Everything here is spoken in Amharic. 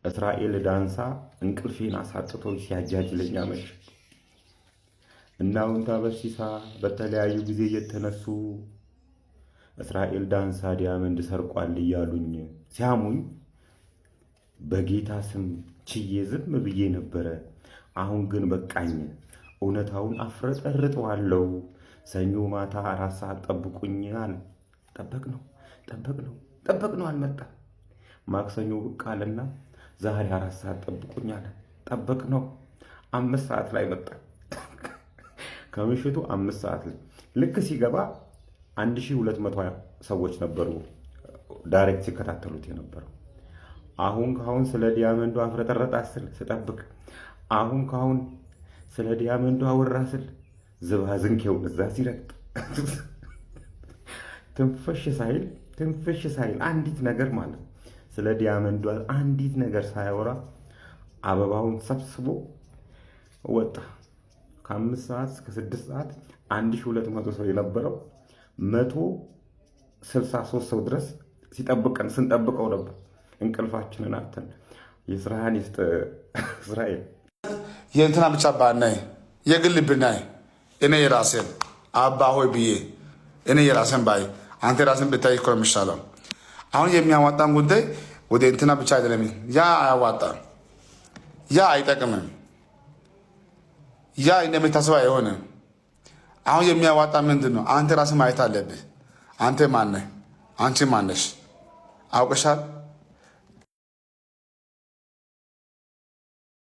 እስራኤል ዳንሳ እንቅልፌን አሳጥቶ ሲያጃጅለኝ አመሸ። እና አሁን በርሲሳ በተለያዩ ጊዜ እየተነሱ እስራኤል ዳንሳ diamond ሰርቋል እያሉኝ ሲያሙኝ በጌታ ስም ችዬ ዝም ብዬ ነበረ። አሁን ግን በቃኝ፣ እውነታውን አፍረጠርጠዋለሁ። ሰኞ ማታ 4 ሰዓት ጠብቁኝ አለ። ጠበቅነው፣ ጠበቅነው፣ ጠበቅነው፣ አልመጣም። ማክሰኞ ብቅ አለና ዛሬ 4 ሰዓት ጠብቁኝ አለ። ጠበቅነው፣ 5 ሰዓት ላይ መጣ። ከምሽቱ 5 ሰዓት ላይ ልክ ሲገባ 1200 ሰዎች ነበሩ direct ሲከታተሉት የነበረው። አሁን ካሁን ስለ diamond ኡ አፍረጠረጣ ስል ስጠብቅ፣ አሁን ካሁን ስለ diamond ኡ አወራ ስል ዝባዝንኬውን እዛ ሲረግጥ ትንፍሽ ሳይል፣ ትንፍሽ ሳይል፣ አንዲት ነገር ማለት ስለ diamond ኡ አንዲት ነገር ሳያወራ አበባውን ሰብስቦ ወጣ። ከ5 ሰዓት እስከ 6 ሰዓት 1200 ሰው የነበረው 163 ሰው ድረስ ሲጠብቀን ስንጠብቀው ነበር። እንቅልፋችንን አጥተን። የስራህን ይስጥ እስራኤል። የእንትና ብቻ ባናይ፣ የግል ብናይ፣ እኔ የራሴን አባ ሆይ ብዬ እኔ የራሴን ባይ፣ አንተ የራስን ብታይ እኮ ነው የሚሻለው። አሁን የሚያዋጣን ጉዳይ ወደ እንትና ብቻ አይደለም። ያ አያዋጣም፣ ያ አይጠቅምም፣ ያ እንደሚታስበው አይሆንም። አሁን የሚያዋጣ ምንድን ነው? አንተ ራስን ማየት አለብህ። አንተ ማነህ? አንቺ ማነሽ? አውቀሻል?